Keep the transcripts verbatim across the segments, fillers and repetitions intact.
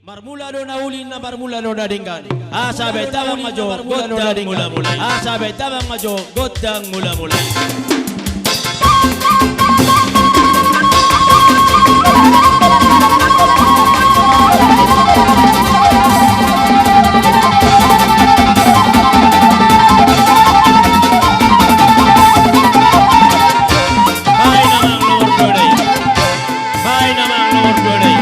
Marmula do na uli, na marmula do na denggan. Asa bahen tabang ma jo gondang mulamula i. Asa bahen tabang ma jo gondang mulamula i. Bahen amang nomor dua da i. Bahen amang nomor dua da i.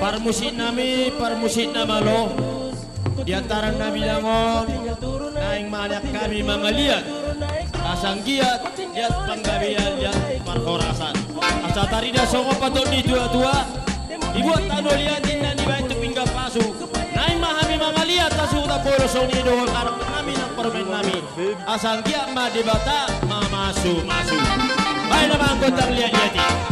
Parmusiknami, parmusik na malo. Di antaran na bidang on, naeng ma liat hami mangaliat. Asa anggiat liat panggabean, liat parhorasan. Asa tarida songon patot ni tua-tua, dibuat tano liat inna dibahen tu pinggan pasu. Naeng ma hami mangaliat, asa hutapodo songon i dohot anak nami nang parumaen nami. Asa anggiat ma Debata mamasu-masu. Bahen amang gondang liat-liat i.